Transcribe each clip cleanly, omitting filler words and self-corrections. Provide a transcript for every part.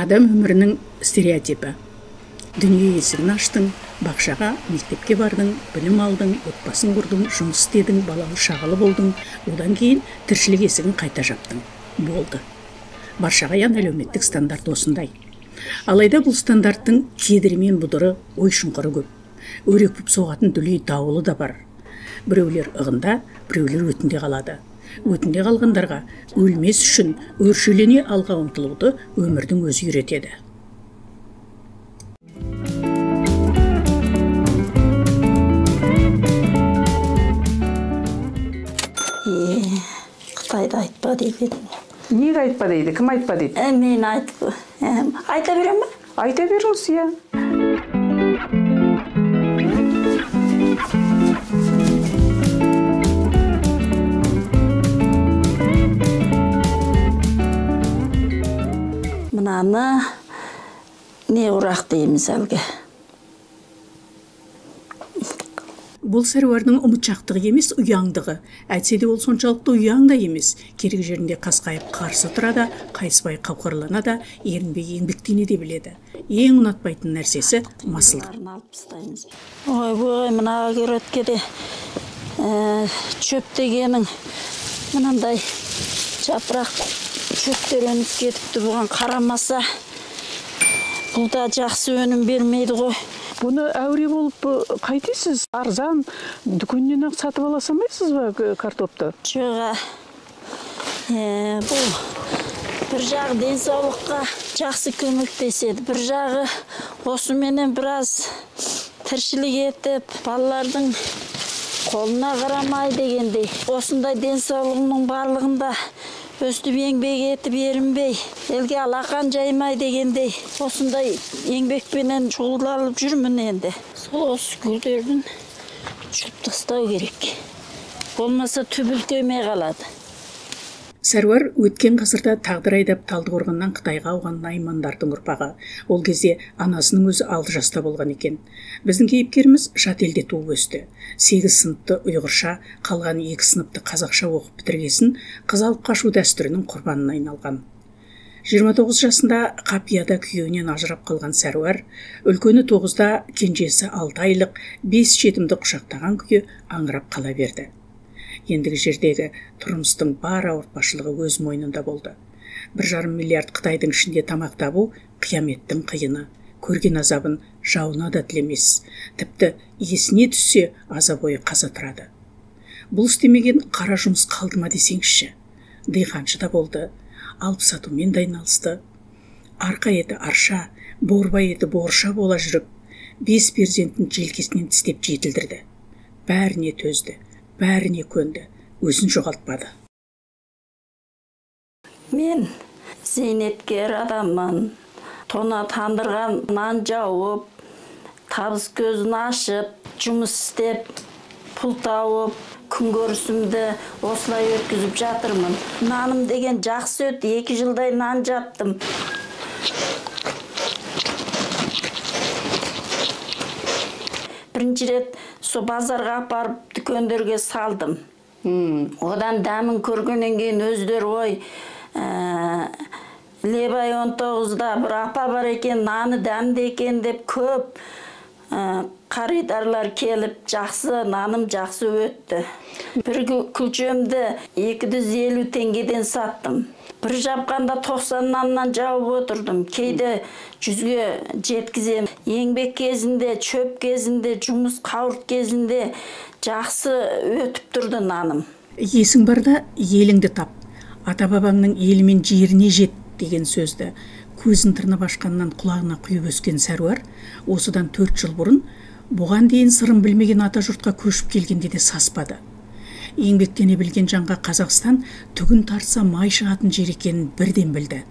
Адам өмірінің стереотипі. Дүние есігін аштың, бақшаға, мектепке бардың, білім алдың, отбасын құрдың, жұмыс істедің, балалы шағалы болдың, одан кейін тіршілік есігін қайта жаптың. Болды. Баршаға ян әлеуметтік стандарт осындай. Алайда бұл стандарттың кедірі мен бұдыры, ой шұңқыры көп. Өрекпіп соғатын дүлей дауылы да бар. Біреулер ығында, біреулер өтінде қалады. Өтінде қалғандарға өлмес үшін өршелене алға ұмтылуды өмірдің өзі үйретеді. Қытайды айтпа дейді. Неге айтпа дейді? Кім айтпа дейді? Мен айтып. Айта берем бе? Айта беріңіз, иә. Мынаны не ұрақ дейміз әлгі. Бұл Сәруардың ұмытшақтығы емес, ұяңдығы. Әйтсе де ол соншалықты ұяң да емес. Керек жерінде қасқайып қарсы тұрады, қайыспай қауқарлана да, ерінбей еңбектене де біледі. Ең ұнатпайтын нәрсесі масылдық. Ой, ой, мына огородке де чөп дегенің мынандай жапырақ чөптер өніп кетіпті. Бұған қарамаса, бұл да жақсы өнім бермейді ғой. Бұны әуре болып қайтесіз? Арзан дүкеннен ақ сатып ала салмайсыз ба картопты? Жоқ, бұл бір жағы денсаулыққа жақсы көмектеседі, бір жағы осыменен біраз тіршілік етіп, балалардың қолына қарамай дегендей. Осындай денсаулығының барлығында өстіп еңбек етіп ерінбей, елге алақан жаймай дегендей, осындай еңбекпенен шұғылданып жүрмін енді. Сол осы гүлдерін жұлып тастау керек. Болмаса түбі үлкеймей қалады. Сәруар өткен ғасырда тағдыр айдап Талдықорғаннан Қытайға ауған наймандардың ұрпағы. Ол кезде анасының өзі 6 жаста болған екен. Біздің кейіпкеріміз жат елде туып өсті. 8 сыныпты ұйғырша, қалған 2 сыныпты қазақша оқып бітіргесін қыз алып қашу дәстүрінің құрбанына айналған. 29 жасында қапияда күйеуінен ажырап қалған Сәруар, үлкені 9-да, кенжесі 6 айлық 5 жетімді құшақтаған күйі аңырап қала берді. Ендігі жердегі тұрмыстың бар ауыртпашылығы өз мойнында болды. 1,5 миллиард Қытайдың ішінде тамақ табу қияметтің қиыны. Көрген азабын жауына да тілемес. Тіпті есіне түссе аза бойы қаза тұрады. Бұл істемеген қара жұмыс қалды ма десеңізші. Диқаншы да болды, алып сатумен де айналысты. Арқа еті арша, борба еті борша бола жүріп, 5 перзентін желкесінен тістеп жетілдірді. Бәріне төзді, бәріне көнді, өзін жоғалтпады. Мен зейнеткер адаммын. Тона тандырған нан жауып, табыс көзін ашып, жұмыс істеп, пұл тауып, күнкөрісімді осылай өткізіп жатырмын. Наным деген жақсы өтті, 2 жылдай нан жаптым. Бірінші рет со базарға апарып дүкендерге салдым. Одан дәмін көргеннен кейін өздері ой, Лебай 19-да бір апа бар екен, наны дәмді екен деп көп қаридарлар келіп, жақсы, наным жақсы өтті. Бір күлшемді 250 теңгеден саттым. Бір жапқанда 90 наннан жауып отырдым. Кейде 100-ге жеткізем. Еңбек кезінде, чөп кезінде, жұмыс қауырт кезінде жақсы өтіп тұрды наным. Есің барда еліңді тап, ата-бабаңның елі мен жеріне жет деген сөзді көзін тырнап ашқаннан құлағына құйып өскен Сәруар осыдан 4 жыл бұрын бұған дейін сырын білмеген ата жұртқа көшіп келгенде де саспады. Еңбектене білген жанға Қазақстан түгін тартса май шығатын жер екенін бірден білді.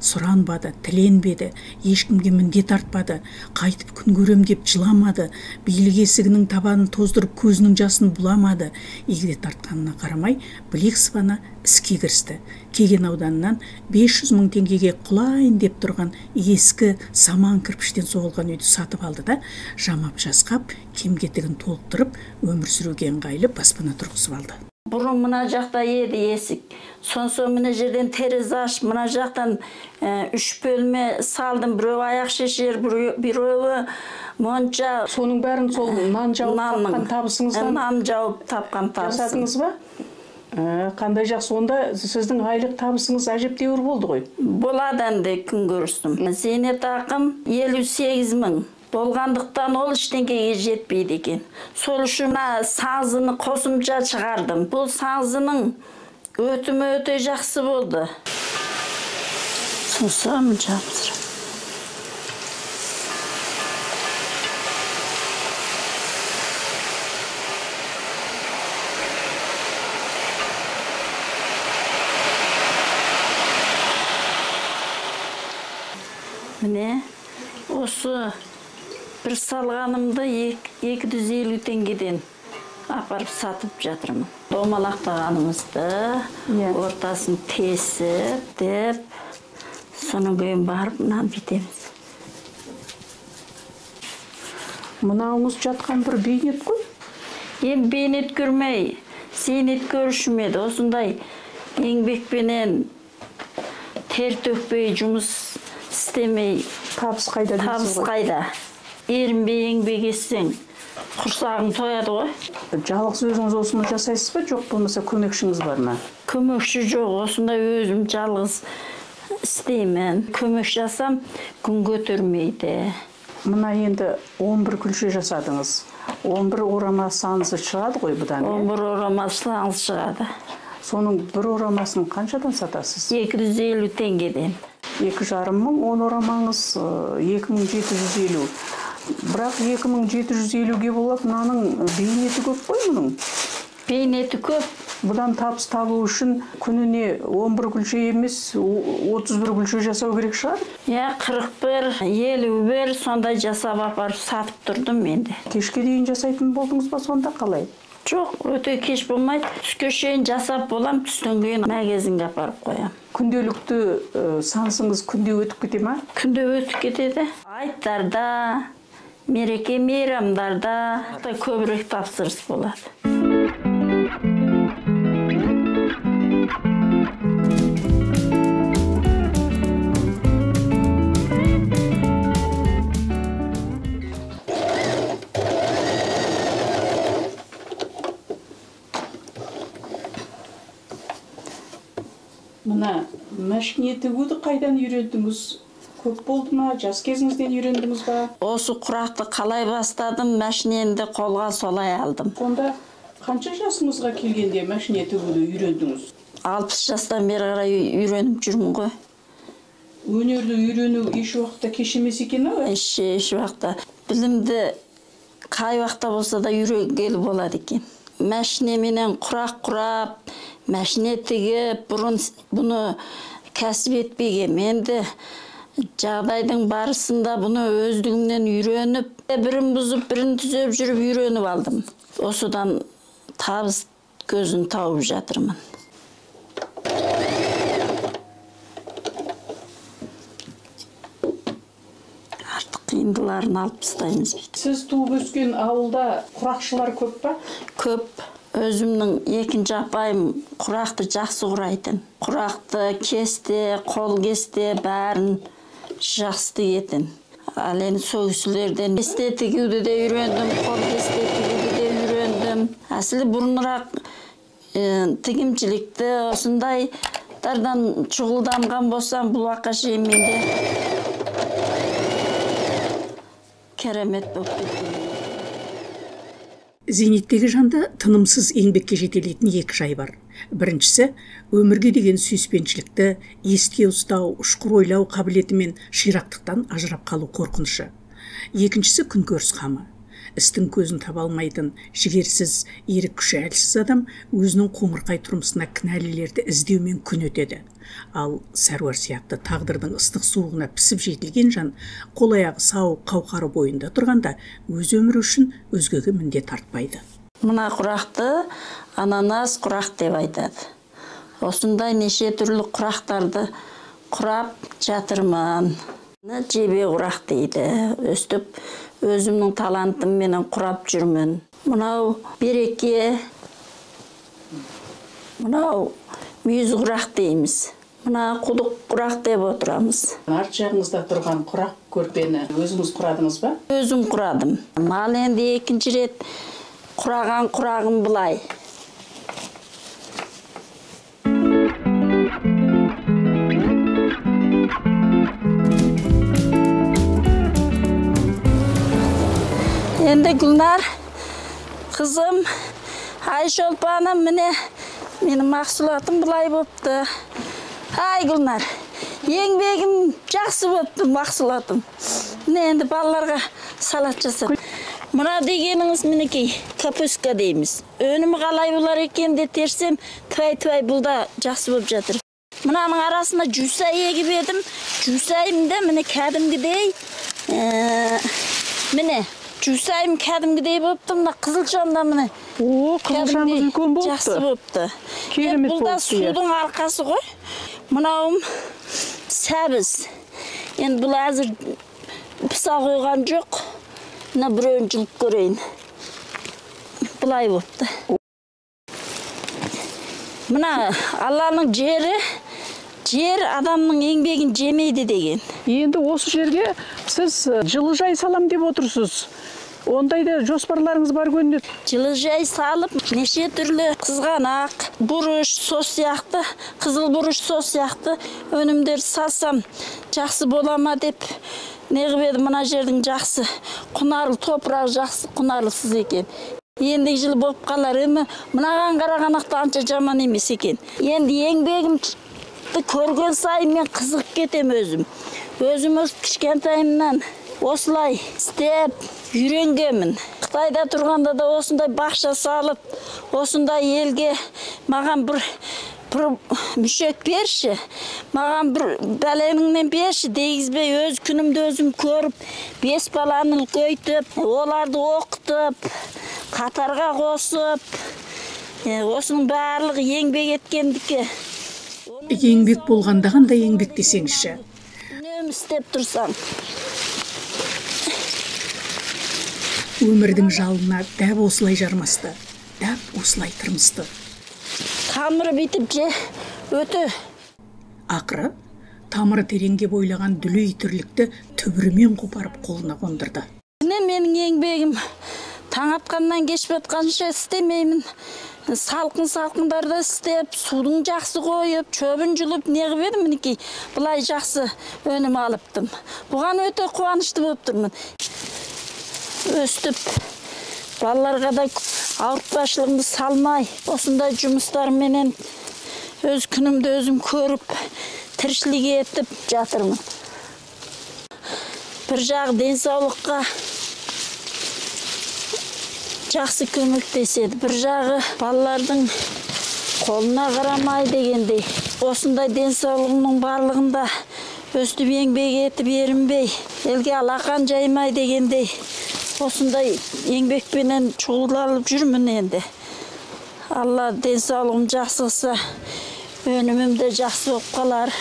Сұранбады, тіленбеді, ешкімге міндет артпады, қайтып күн көрем деп жыламады, билік есігінің табанын тоздырып көзінің жасын бұламады. Егде тартқанына қарамай, білек сыбана іске кірісті. Кеген ауданынан 500 мың теңгеге құлайын деп тұрған ескі саман кірпіштен соғылған үйді сатып алды да, жамап жасқап, кем-кетігін толықтырып, өмір сүруге ыңғайлы баспана тұрғызып алды. Бұрын мына жақта еді есік. Сонсоң мына жерден терезе ашып, мына жақтан 3 бөлме салдым. Біреуі аяқ шешер, біреуі монша. Соның бәрін сол нан жауып тапқан табысыңыздан? Нан жауып тапқан табысым. Жасадыңыз ба? Қандай жақсы, онда сіздің айлық табысыңыз әжептәуір болды ғой? Болады енді күн көрістім. Зейнетақым 58 мың. Болғандықтан ол ештеңеге жетпейді екен. Сол үшін мына сазыны қосымша шығардым. Бұл сазының өтімі өте жақсы болды. Сосын жапсырып. Міне осы бір салғанымды 250 теңгеден апарып сатып жатырмын. Домалақтағанымызды ортасын тесіп, деп, содан кейін барып мынаны бүйтеміз. Мынауыңыз жатқан бір бейнет қой? Енді бейнет көрмей, зейнет көруші ме еді. Осындай еңбекпенен тер төкпей жұмыс істемей. Табыс қайда дейсіз ғой? Табыс қайда? Ерінбей еңбек етсең, құрсағың тояды ғой. Жалғыз өзіңіз осыны жасайсыз ба, жоқ болмаса көмекшіңіз бар ма? Көмекші жоқ, осындай өзім жалғыз істеймін. Көмекші жасам, күн көтермейді. Мына енді 11 күлше жасадыңыз. 11 орама саңызы шығады ғой бұдан? 11 орама саңыз шығады. Соның бір орамасын қаншадан сатасыз? 250 теңгеден. 2,5 мың, 10 орамаңыз 2750. Бірақ 2750-ге болады, мынаның бейнеті көп қой мұның? Бейнеті көп. Бұдан табыс табу үшін күніне 11 күлше емес, 31 күлше жасау керек шығар? Иә, 41, 51 сондай жасап апарып сатып тұрдым енді. Кешке дейін жасайтын болдыңыз ба сонда қалай? Жоқ, өте кеш болмайды. Түске шейін жасап болам, түстен кейін магазинге апарып қоям. Күнделікті сансыңыз күнде өтіп кете ма? Күнде өтіп кетеді. Айттарда, мереке мейрамдарда көбірек тапсырыс болады. Мына мәшине тігуді қайдан үйрендіңіз? Көп болды ма? Жас кезіңізден үйрендіңіз ба? Осы құрақты қалай бастадым, мәшинені де қолға солай алдым. Онда қанша жасыңызға келгенде мәшине тігуді үйрендіңіз? 60 жастан бері қарай үйреніп жүрмін ғой. Өнерді үйрену еш уақытта кеш емес екен ау? Еш уақытта. Білімді қай уақытта болса да үйренгелі болады екен. Мәшинеменен құрақ құрап, мәшине тігіп, бұрын бұны кәсіп етпегем. Енді жағдайдың барысында бұны өздігімнен үйреніп, бірін бұзып, бірін түзеп жүріп үйреніп алдым. Осыдан табыс көзін тауып жатырмын. Артық қиындыларын алып тастаймыз. Сіз туып өскен ауылда құрақшылар көп па? Көп. Өзімнің екінші апайым құрақты жақсы құрайтын. Құрақты кесте, қол кесте, бәрін жақсы тігетін. Ал енді сол кісілерден кесте тігуді де үйрендім, қол кесте тігуді де үйрендім. Әсілі бұрынырақ тігімшілікті осындайлардан шұғылданған болсам, бұл уақытқа шейін менде керемет болып кеткен. Зейнеттегі жанды тынымсыз еңбекке жетелейтін екі жай бар. Біріншісі, өмірге деген сүйіспеншілікті есте ұстау, ұшқыр ойлау қабілеті мен ширақтықтан ажырап қалу қорқынышы. Екіншісі, күнкөріс қамы. Істің көзін таба алмайтын, жігерсіз, ерік күші әлсіз адам өзінің қоңырқай тұрмысына кінәлілерді іздеумен күн өтеді. Ал Сәруар сияқты тағдырдың ыстық суығына пісіп жетілген жан қол аяғы сау, қауқары бойында тұрғанда өз өмірі үшін өзгеге міндет артпайды. Мына құрақты ананас құрақ деп айтады. Осындай неше түрлі құрақтарды құрап жатырмын. Жебе құрақ дейді. Өстіп өзімнің талантымменен құрап жүрмін. Мынау береке. Мынау мүйіз құрақ дейміз. Мына құдық құрақ деп отырамыз. Арт жағыңызда тұрған құрақ көрпені өзіңіз құрадыңыз ба? Өзім құрадым. Ал енді екінші рет құраған құрағым былай. Енді Гүлнар қызым, Айшолпаным, міне менің мақсұлатым былай бопты. Ай Гүлнар, еңбегім жақсы бопты мақсұлатым. Міне енді балаларға салат жасап. Мына дегеніңіз мінекей капуста дейміз. Өнімі қалай болар екен деп терсем, твай-твай бұл да жақсы болып жатыр. Мынаның арасына жуса егіп едім. Жусайым да міне кәдімгідей, міне жусайым кәдімгідей болыпты. Мына қызылшам да міне. О, қызылшамыз үлкен болыпты. Жақсы болыпты. Керемет бұл да болыпты. Судың арқасы ғой. Мынауым сәбіз. Енді бұл әзір пыса қойған жоқ. Мына біреуін жұлып көрейін. Былай болыпты. Мына Алланың жері, жер адамның еңбегін жемейді деген. Енді осы жерге сіз жылыжай салам деп отырсыз. Ондай да жоспарларыңыз бар көрінеді. Жылыжай салып, неше түрлі қызғанақ, бұрыш, сос сияқты, қызыл бұрыш сос сияқты өнімдер салсам жақсы бола ма деп неғып едім, мына жердің жақсы, құнарлы топырағы жақсы, құнарлысыз екен. Ендігі жыл болып қалар, емі мынаған қарағанақта анша жаман емес екен. Енді еңбегімді көрген сайын мен қызығып кетем өзім. Өзім өз кішкентайымнан осылай істеп үйренгенмін. Қытайда тұрғанда да осындай бақша салып, осындай елге маған бір мүшек берші, маған бір бәленіңнен берші дегізбей, өз күнімді өзім көріп, 5 баланы үлкейтіп, оларды оқытып, қатарға қосып, осының барлығы еңбек еткендікі. Еңбек болғанда қандай еңбек десеңізші? Үнемі істеп тұрсаң. Өмірдің жалына дәп осылай жармасты, дәп осылай тырмысты. Тамыры бүйтіп же өте. Ақыры тамыры тереңге бойлаған дүлей тірлікті түбірімен қопарып қолына қондырды. Міне менің еңбегім. Таң атқаннан кеш батқанша істемеймін. Салқын салқындарда істеп, судың жақсы қойып, шөбін жұлып неғып едім, мінекей былай жақсы өнім алыптым. Бұған өте қуанышты болып тұрмын. Өстіп балаларға да ауыртпашылығымды салмай, осындай жұмыстарменен өз күнімді өзім көріп, тіршілік етіп жатырмын. Бір жағы денсаулыққа жақсы көмектеседі, бір жағы балалардың қолына қарамай дегендей. Осындай денсаулығымның барлығында өстіп еңбек етіп ерінбей, елге алақан жаймай дегендей, осындай еңбекпенен шұғылданып жүрмін енді. Алла денсаулығым жақсы қылса, өнімім де жақсы болып қалар.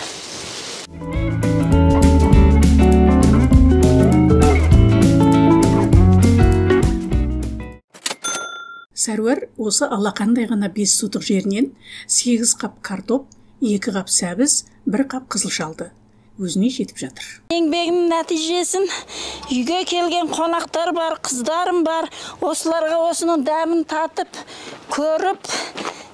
Сәруар осы алақандай ғана 5 сотық жерінен 8 қап картоп, 2 қап сәбіз, 1 қап қызылша алды. Өзіне жетіп жатыр. Еңбегімнің нәтижесін үйге келген қонақтар бар, қыздарым бар. Осыларға осының дәмін татып, көріп,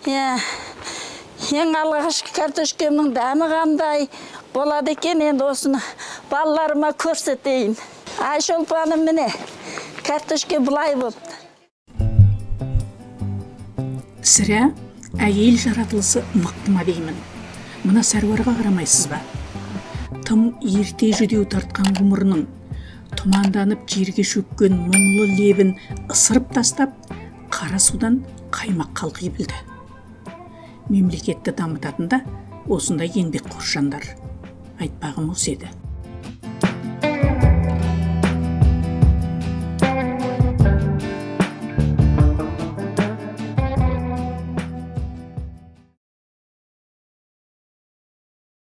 ең алғашқы картошкамның дәмі қандай болады екен, енді осыны балаларыма көрсетейін. Айшолпаным, міне, картошка былай болыпты. Сірә, әйел жаратылысы мықты ма деймін. Мына Сәруарға қарамайсыз ба? Тым ерте жүдеу тартқан ғұмырының, тұманданып жерге шөккен мұңлы лебін ысырып тастап, қара судан қаймақ қалқи білді. Мемлекетті дамытатын да осындай еңбекқор жандар. Айтпағым осы еді.